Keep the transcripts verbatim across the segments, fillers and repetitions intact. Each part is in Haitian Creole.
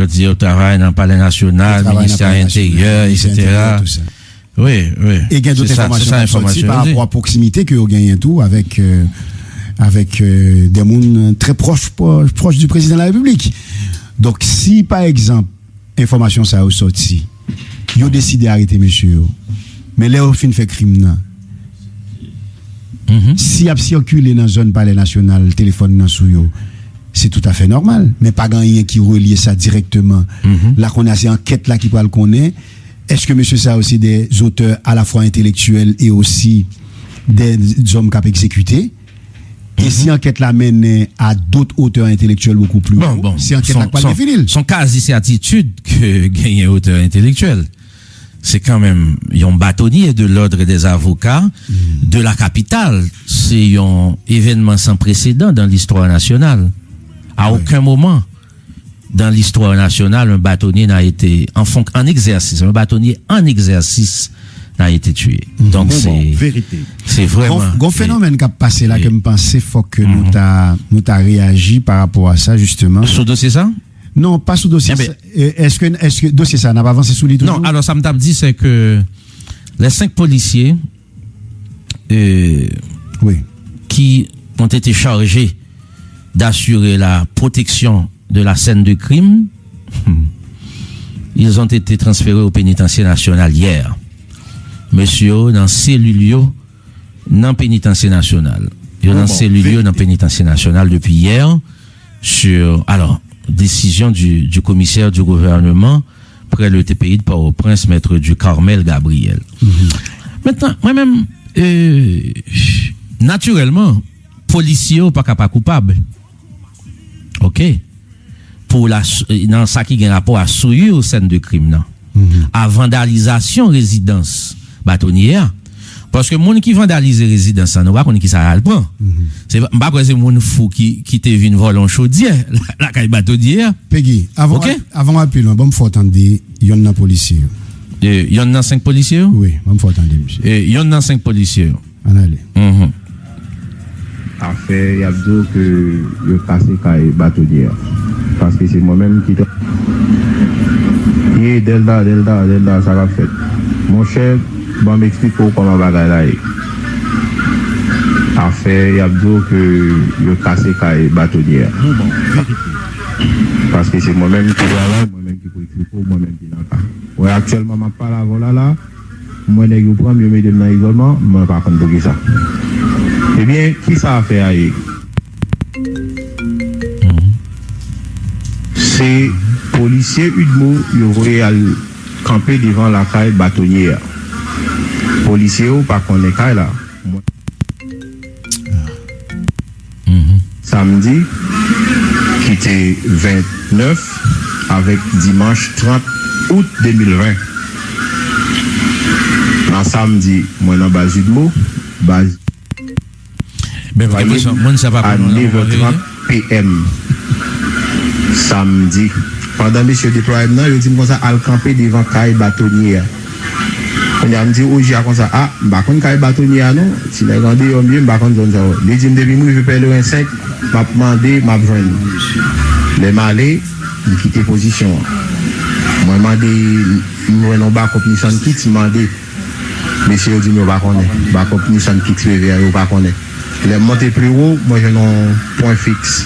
Yo di yo travay nan Palè Nasyonal, Ministè Enteryè, etsetera. Wi, wi. E gen dòt enfòmasyon k ap sòti pa rapò a pwoksimite ke yo genyen tou avèk, euh, avèk, euh, de moun trè pwòch, pwòch, pwòch di prezidan la repiblik. Donk, si, pa egzanp, enfòmasyon sa yo sòti, yo deside arete mesye yo, men lè yo fin fè krim nan, si y ap sikile nan zòn Palè Nasyonal, telefòn nan sou yo, se toutafè nòmal. Men pa gen anyen ki relye sa dirèkteman. La kounye a, se ankèt la ki pral konnen. Èske mesye sa yo se de zotè alafwa entelektyèl e osi de zòm k ap egzekite? E si ankèt la mennen a dòt otè entelektyèl bokou pli wo, se ankèt la k pral defini l. Se yon kazi sètitid ke genyen otè entelektyèl. Se kanmenm yon batonye de l'Ordre des Avocats de la capitale. Se yon evènman san presedan dans l'histoire nationale. À aucun moment dans l'histoire nationale, un bâtonnier n'a été en fonc-, en exercice, un bâtonnier en exercice n'a été tué. Donk, se, se vrèman, gon fenòmèn k ap pase la ke m panse fòk ke nou ta, nou ta reyaji pa rapò a sa, jisteman. Sou dosye sa? Non, pa sou dosye sa. Èske, èske dosye sa, n ap avanse sou li toujou? Non, alò, sa m t ap di, se ke les cinq policiers, euh, qui ont été chargés d'assurer la protection de la scène de crime, ils ont été transférés au pénitencier national hier. Mesye yo nan selil yo nan penitansye nasyonal. Yo nan selil yo nan penitansye nasyonal depi yè, sur, alors, décision du, du commissaire du gouvernement près le T P I de Port-au-Prince, Maître Ducarmel Gabriel. Mentnan, mwen menm, euh, natirèlman, polisye yo pa ka pa koupab. Oke? Pou la, nan sa ki gen rapò a souillure scène de crime nan, a vandalizasyon rezidans batonye a. Paske moun ki vandalize rezidans lan, nou pa konn kisa y al pran. Se, m pa kwè se moun fou ki, ki te vin vòlè yon chodyè lakay batonye a. Pegi, avan w al pi lwen, ban m fè w tande yonn nan polisye yo. E, yonn nan senk polisye yo? Wi, ban m fè w tande, misye. E, yonn nan senk polisye yo. Ann ale. Afè y ap di w ke yo kase kay batonye a. Paske se mwen menm ki te. Ye, Dèlda, Dèlda, Dèlda, sa k ap fèt? Monchè, ban m eksplike w kòman bagay la ye. Afè y ap di w ke yo kase kay batonye a. Paske se mwen menm ki travay, mwen menm ki pou eksplike w, mwen menm ki nan ka. Wè, aktyèlman, m ap pale avè w la, la, mwen nèg yo pran m, yo mete m nan izòlman, mwen pa konn poukisa. Ebyen, kisa afè a ye? Se polisye UDMO yo voye al kanpe devan lakay batonye a. Polisye yo pa konnen kay la. Mwen Samdi, ki te vennèf, avèk dimanch trant out de mil ven. Nan samdi, mwen nan baz UDMO, baz a nèv è trant P M. Samdi, pandan mesye deplwaye m nan, yo di m konsa, al kanpe devan kay batonye a. Kounye a, m di O J a konsa, a, m pa konn kay batonye a non, ti nèg andeyò m ye, m pa konn zòn sa yo. Li di m, depi m rive Pèleren senk, m ap mande, m ap jwenn. Lè m ale, m kite pozisyon an. Mwen mande, m jwenn yon bakòp Nissan Kicks, m mande. Mesye yo di m yo pa konnen. Bakòp Nissan Kicks P V a, yo pa konnen. Lè m monte pi wo, mwen jwenn yon pwen fiks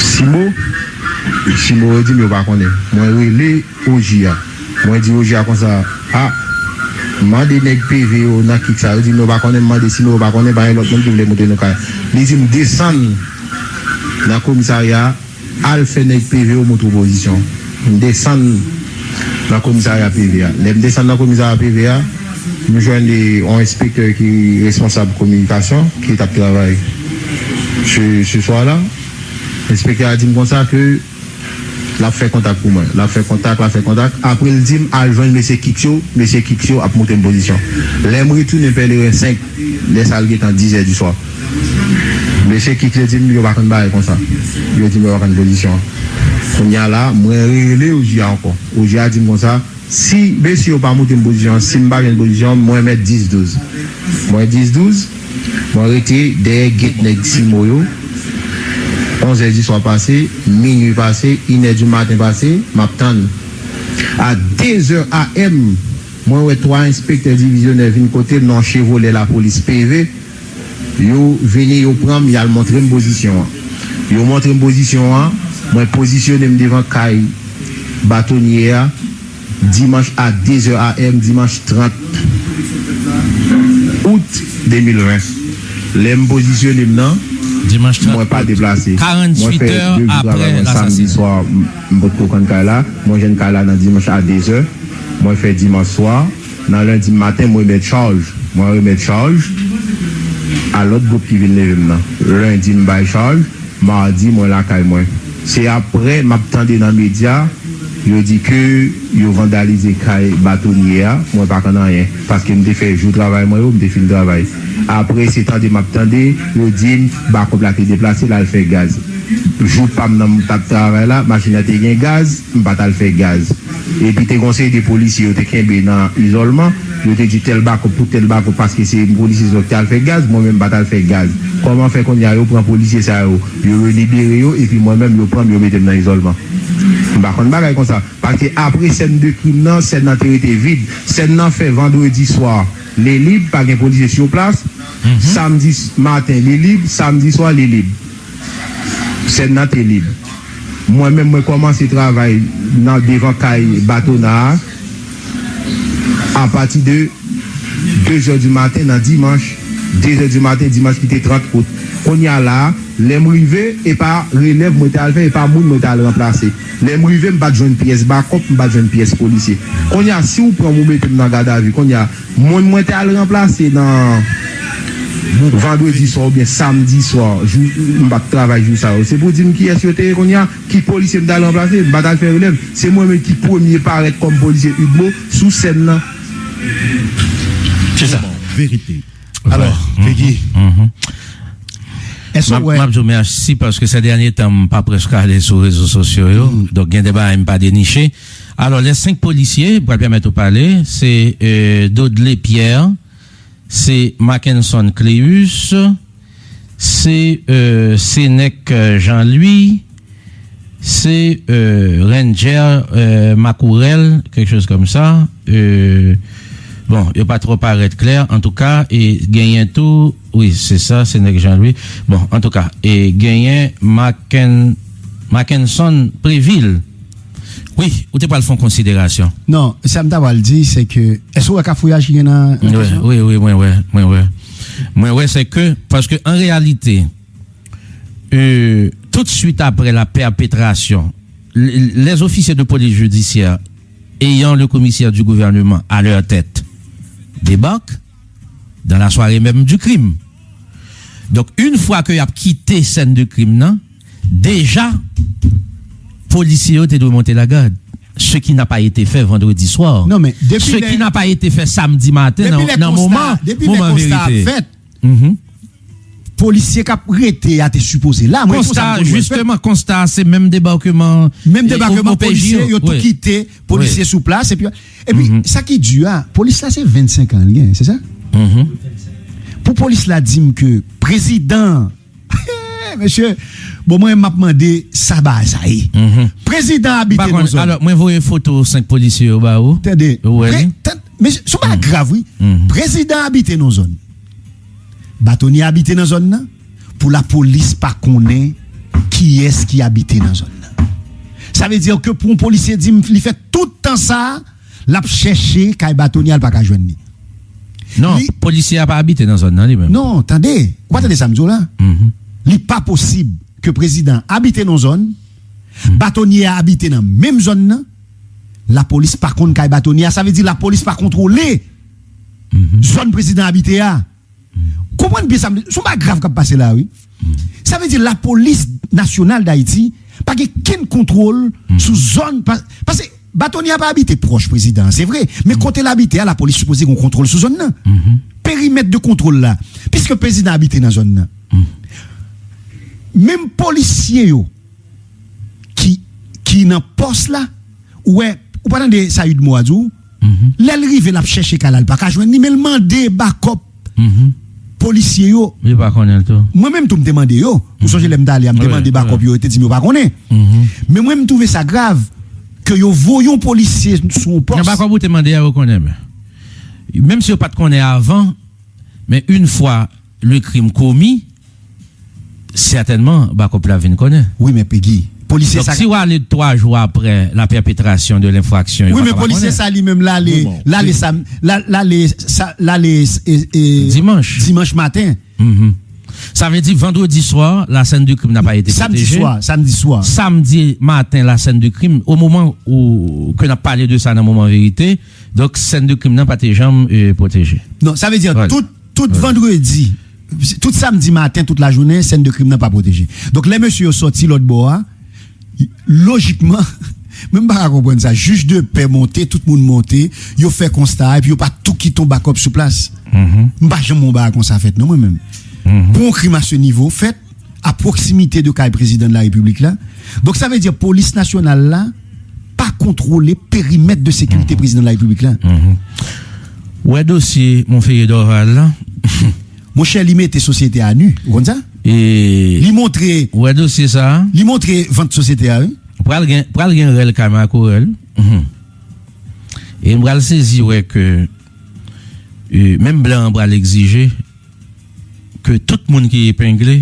Simo. Simo yo di m yo pa konnen. Mwen rele O J a. Mwen di O J a konsa, a, mande nèg P V yo nan kit sa. Yo di m yo pa konnen, m mande Simo, yo pa konnen, pa gen lòt moun ki vle montre nou kay. Li di m desann nan komisarya, al fè nèg P V yo montre w pozisyon. M desann nan komisarya P V a. Lè m desann nan komisarya P V a, m jwenn yon enspektè ki responsab kominikasyon, ki t ap travay se, se swa la. Enspektè a di m konsa ke l ap fè kontak pou mwen. L ap fè kontak, l ap fè kontak. Apre l di m al jwenn mesye Kiks yo, mesye Kiks yo ap montre m pozisyon. Lè m retounen Pèleren senk, lè sa a l gentan diz è di swa. Mesye Kiks yo di m yo pa konn bagay konsa. Yo di m yo pa konn pozisyon an. Kounye a la, mwen rele O J a ankò. O J a di m konsa, si mesye yo pa montre m pozisyon an, si m pa jwenn pozisyon an, mwen mèt dis douz. Mwen dis douz, mwen rete dèyè gèt nèg Simo yo. onz è di swa pase, minui pase, inè di maten pase, m ap tann. A de zè A M, mwen wè twa enspektè divizyonè vin kote m nan yon Chevrolet lapolis P V. Yo vini, yo pran m, y al montre m pozisyon an. Yo montre m pozisyon an, mwen pozisyone m devan kay batonye a, dimanch a de zè A M, dimanch trant out de mil ven. Lè m pozisyone m nan, mwen pa deplase. Mwen fè de jou travay mwen, samdi swa, m, m potko konn kay la. Mwen jwenn kay la nan dimanch a de zè. Mwen fè dimanch swa. Nan lendi maten, mwen remèt chaj. Mwen remèt chaj a lòt gwoup ki vin leve m nan. Lendi, m bay chaj. Madi, mwen lakay mwen. Se apre m ap tande nan medya, yo di ke yo vandalize kay batonye a. Mwen pa konn anyen, paske m te fè jou travay mwen yo, m te fin travay. Apre, se tande m ap tande, yo di m bakòp la te deplase, l al fè gaz. Jou pa m nan m t ap travay la, machin nan te gen gaz, m pa t al fè gaz. Epi te gen yon seri de polisye yo te kenbe nan izòlman, yo te di tèl bakòp pou tèl bakòp paske se polisye sa yo ki te al fè gaz, mwen menm m pa t al fè gaz. Kòman fè kounye a yo pran polisye sa yo, yo relibere yo, epi mwen menm yo pran m, yo mete m nan izòlman? M pa konn bagay konsa. Paske apre sèn de krim nan, sèn nan te rete vid. Sèn nan fè vandredi swa, li lib, pa gen polisye sou plas. Samdi s-, maten, li lib, samdi swa, li lib. Sèn nan te lib. Mwen menm, mwen kòmanse travay nan devan kay Batona a apati de de zè di maten nan dimanch, de zè di maten, dimanch ki te trant out. Kounye a la a, lè m rive, e pa relèv mwen te al fè, e pa moun mwen te al ranplase. Lè m rive, m pa t jwenn pyès bakòp, m pa t jwenn pyès polisye. Kounye a, si w pran m, ou mete m nan gadavi, kounye a, moun mwen te al ranplase nan vandredi swa oubyen samdi swa, jou, m pa t travay jou sa yo. Se pou di m kiyès yo te ye kounye a, ki polisye m t al ranplase, m pa t al fè relèv. Se mwen menm ki premye parèt kòm polisye Udmo sou sèn nan. Se sa. Verite. Alò, Peggy, èske w wè. M ap di w mèsi paske sè dènye tan m pa prèske ale sou rezo sosyo yo. Donk, gen de bagay m pa deniche. Alò, lè senk polisye, m pral pèmèt ou pale, se Dodley Pierre, se Mackenson Cléus, se Senèk Jean Louis, se Ranger Makourèl, quelque chose comme ça. Bon, yo pa twò parèt klè, antouka, e genyen tou, wi, se sa, Senèk Jean Louis. Bon, antouka, e genyen Mackenson Prévil. Wi, ou te pral fè yon konsiderasyon. Non, sa m ta pral di, se ke, èske w wè kafouyaj ki gen nan kesyon? Wi, wi, mwen wè, mwen wè. Mwen wè, se ke, paske an reyalite, tout suit apre la pèpetrasyon, les officiers de police judiciaire ayant le commissaire du gouvernement à leur tête débarquent dans la soirée même du crime. Donk, yon fwa ke y ap kite sèn de krim nan, deja, polisye yo te dwe monte lagad. Ce qui n'a pas été fait vendredi soir. Non, men depi Ce qui n'a pas été fait samedi matin nan, nan moman, moman verite. Polisye k ap rete a te sipoze la. Mwen konsa m konn wè l fèt. Konsta, jisteman, konsta a se menm debakman. Menm debakman, polisye yo tou kite, polisye sou plas. Epi, epi sa ki di a, polis la se vennsenk an l gen, se sa? Pou polis la di m ke prezidan, mesye, bon, mwen menm m ap mande sa bagay sa ye. Prezidan abite nan zòn. Alò, mwen voye foto senk polisye yo ba ou. Tande, ou wè li? Mesye, se yon bagay grav, wi. Prezidan abite nan zòn. Batonye abite nan zòn nan pou lapolis pa konnen kiyès ki abite nan zòn nan. Sa vle di ke pou yon polisye di m li fè tout tan sa a, l ap chèche kay batonye a, l pa ka jwenn li. Non, polisye a pa abite nan zòn nan li menm. Non, tande, ou pa tande sa m di w la? Li pa posib ke prezidan abite nan zòn, batonye a abite nan menm zòn nan, lapolis pa konn kay batonye a, sa vle di lapolis pa kontwole zòn prezidan abite a. Konprann byen sa m di, se yon bagay grav k ap pase la wi. Sa vle di lapolis nasyonal d Ayiti pa gen kenn kontwòl sou zòn, paske batonye a pa abite pwòch prezidan an, se vre, men kote l abite a, lapolis sipoze gen yon kontwòl sou zòn nan. Perimèt de kontwòl la, piske prezidan abite nan zòn nan, menm polisye yo ki, ki nan pòs la, ou wè, ou pa tande sa Udmo a di w? Lè l rive, l ap chèche kay la, l pa ka jwenn li, men l mande bakòp polisye yo. Yo pa konnen l tou. Mwen menm tou, m te mande yo. Ou sonje lè m t ale a, m te mande bakòp yo, yo te di m yo pa konnen. Men mwen, m twouve sa grav ke yo voye yon polisye sou yon pòs. Nan bakòp ou te mande a, yo konnen, men. Menm si yo pa t konnen avan, men une fois le crime commis, sètènman, bakòp la vin konnen. Wi, men Pegi, polisye sa. Donk, si w ale twa jou apre la perpétration de l'infraction, yo pa ka pa konnen. Wi, men polisye sa li menm, l ale, l ale sam-, l ale, l ale sa, l ale, e, e, dimanch. Dimanch maten. Mhm. Sa vle di, vendredi soir, la scène de crime n'a pas été protégée. Samdi swa, samdi swa. Samdi maten, la scène de crime, au moment où, que n ap pale de sa nan Moman Verite, donk, scène de crime nan pa te janm, e, pwoteje. Non, sa vle di, tout, tout vandredi, tout samdi maten, tout lajounen, scène de crime nan pa pwoteje. Donk, lè mesye yo sòti lòt bò a, lojikman, men m pa ka konprann sa. Jij de pè monte, tout moun monte, yo fè konsta a, epi yo pa tou kite yon bakòp sou plas. M pa janm wè yon bagay konsa fèt, non, mwen menm. Pou yon krim a se nivo fèt, a pwoksimite de kay prezidan de la repiblik la. Donk, sa vle di, polis nasyonal la pa kontwole perimèt de sekirite prezidan de la repiblik la. Ou wè dosye Monferrier Dorval la? Monchè, li mete sosyete a nu. Ou konn sa? E li montre, ou wè dosye sa a? Li montre vant sosyete a, wi. Pral gen, pral gen rèl kay makorèl. Mhm. E m pral sezi wè ke, e, menm blan an pral egzije ke tout moun ki epengle,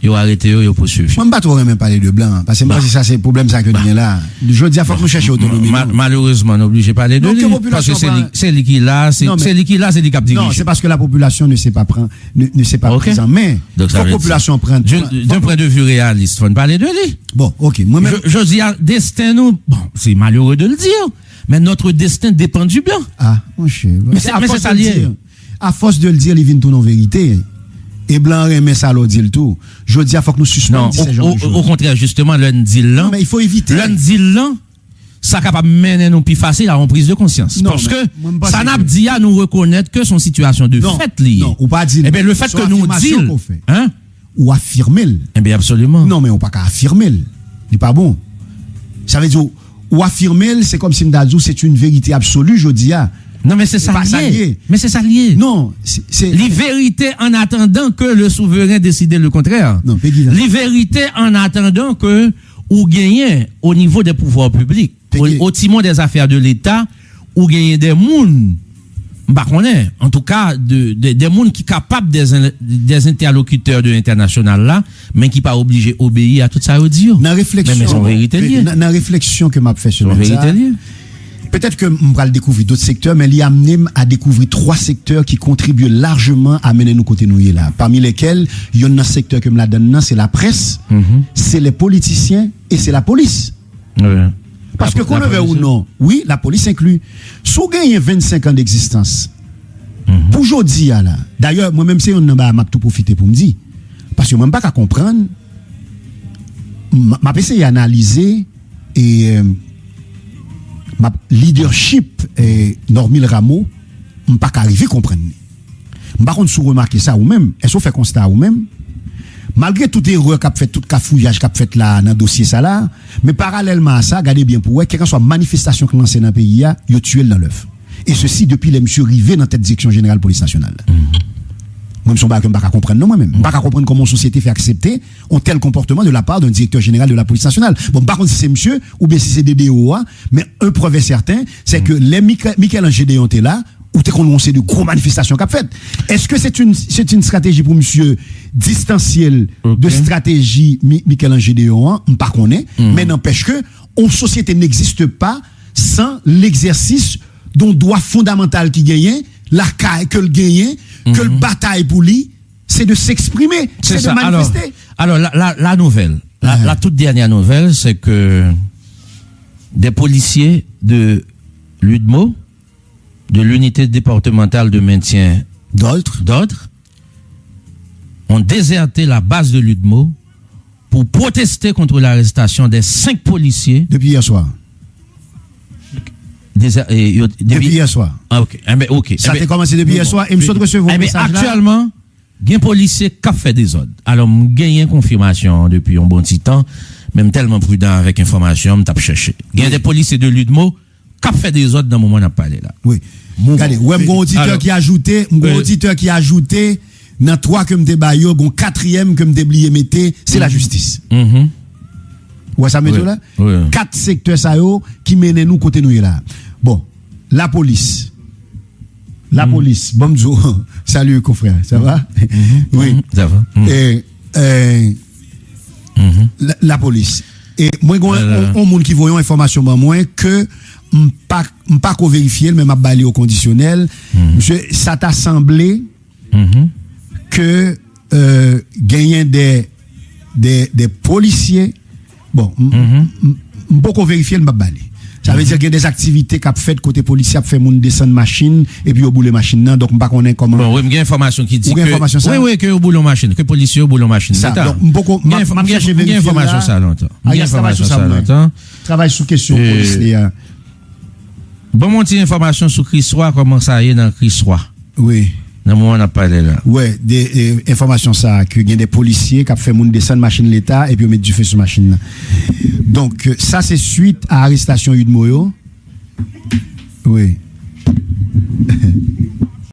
yo arete yo, yo pouswiv yo. Mwen, m pa twò renmen pale de blan, paske m panse sa se pwoblèm sa ke nou gen la. Jodi a, fòk nou chèche otonomi nou. Malerezman, nou oblije pale de li, paske se li, se li ki la, se, se li ki la, se li k ap dirije. Non, se paske la population ne sait pas prendre, ne, ne sait pas prise en main. Fòk popilasyon pran, pran, d'un point de vue réaliste, fò n pale de li. Bon, ok, mwen menm. Jodi a, desten nou, bon, c'est malheureux de le dire, mais notre destin dépend du blanc. Ah, monchè. Men se sa l ye. A fòs de l di l, li vin tounen yon verite. E blan an renmen sa lè w di l tou. Jodi a, fòk nou sispann di ce genre de choses. Non, o, o, okontrè, jisteman, lè n di l lan, lè n di l lan, sa kapab mennen nou pi fasil a yon priz de konsyans. Paske sa n ap di a, nou rekonèt ke se yon sitiyasyon de fèt li ye. Ebyen, le fait que nou di l, hein, ou afime l. Ebyen, absoliman. Non, men ou pa ka afime l. Li pa bon. Sa vle di, ou afime l, se kòmsi m ta di w, c'est une vérité absolue, jodi a. Non, men se sa l ye. Men se sa l ye. Non, se, se... Li verite en attendant que le souverain décide le contraire. Non, Pegi, non. Li verite en attendant que ou genyen, au niveau des pouvoirs publics, au, au timon des affaires de l'État, ou genyen de moun, m pa konnen, antouka, de, de, de moun ki kapab des, des interlocuteurs de entènasyonal la, men ki pa oblije obeyi a tout sa yo di yo. Nan refleksyon, men, men se yon verite l ye. Nan, nan refleksyon ke m ap fè semèn sa, petèt ke m pral dekouvri dòt sektè, men li amene m a dekouvri twa sektè ki kontribye lajeman a mennen nou kote nou ye la. Pami lèkèl, yonn nan sektè ke m ladann nan, se laprès, se lè politisyen e se lapolis. Paske, qu'on le veuille ou non, wi, lapolis enkli. Si w genyen vennsenk an d'egzistans, pou jodi a la, dayè, mwen menm se yonn nan bagay m ap tou pwofite pou m di, paske mwen m pa ka konprann, m, m ap eseye analize, e, e, m ap, leadership, e, Normil Rameau, m pa ka rive konprann li. M pa konn si w remake sa ou menm. Èske w fè konsta a ou menm? Malgre tout erè k ap fèt, tout kafouyaj k ap fèt la nan dosye sa la, men paralèlman a sa, gade byen pou w wè, kèlkanswa manifestasyon k lanse nan peyi a, yo tiye l nan lèf. E sesi depi lè misye rive nan tèt Direksyon Jeneral Polis Nasyonal la. Mwen, se yon bagay ke m pa ka konprann non, mwen menm. M pa ka konprann kòman yon sosyete fè aksepte yon tèl konpòtman de la part d'un directeur général de la police nationale. Bon, m pa konn si se misye oubyen si se D D O a, men un preuve est certain, c'est que lè Michel-, Michel-Ange Gédéon te la, ou te konn wè yon seri de gwo manifestasyon k ap fèt. Èske se yon, se yon estrateji pou misye distansye l de estrateji Mi-, Michel-Ange Gédéon an? M pa konnen. Men n'empêche que yon sosyete n'existe pas sans l'exercice d'un droit fondamental ki genyen, lakay ke l genyen, ke l batay pou li, c'est de s'exprimer, c'est de manifester. Alò, la, la, la nouvelle, la, la toute dernière nouvelle, c'est que des policiers de l'UDMO, de l'unité départementale de maintien d'ordre, d'ordre, ont déserté la base de l'UDMO pour protester contre l'arrestation des cinq policiers. Depuis hier soir. Depuis hier soir. Ah, ok. Sa te kòmanse depi yè swa e m sot resevwa mesaj la. Aktyèlman, gen polisye k ap fè dezòd. Alò, m genyen konfimasyon depi yon bon ti tan, men m tèlman pridan avèk enfòmasyon, m t ap chèche. Gen de polisye de l'UDMO ap fè dezòd nan moman n ap pale la. Wi. Gade, wè, m gon oditè ki ajoute, m gon oditè ki ajoute, nan twa ke m te ba yo, gon katriyèm ke m te bliye mete, se lajistis. Ou wè sa m mete la? Kat sektè sa yo ki mennen nou kote nou ye la. Bon, lapolis. Lapolis, bon m di w, salut confrère, ça va? Wi. Sa va? E, e, la- lapolis. E mwen gen yon- yon moun ki voye yon enfòmasyon ban mwen ke m pa m pa ko verifye l, men m ap ba li o kondisyonèl. Misye, sa ta sanble ke euh, genyen de, de, de polisye. Bon, m- m- m- m poko verifye l, m p ap ba li. Sa vle di gen de aktivite k ap fèt kote polisye ap fè moun desann machin epi yo boule machin nan, donk m pa konnen kòman. Bon, wi, m gen enfòmasyon ki di Ou gen enfòmasyon sa? Wi, wi, ke yo boule yon machin, ke polisye yo boule yon machin. Sa, donk m poko, m ap m ap chèche verifye l la. Sa lontan. M gen Arias, travay sou enfòmasyon sa sa pou mwen. Lontan. Travay sou kesyon polis li a. Ban m yon ti enfòmasyon sou Kriswa, kòman sa ye nan Kriswa. Wi. Nan moman n ap pale la. Wè, de e, enfòmasyon sa a, ke gen de polisye k ap fè moun desann machin leta epi yo met dife sou machin nan. Donk, sa se swit a arestasyon Udmo yo. Wi.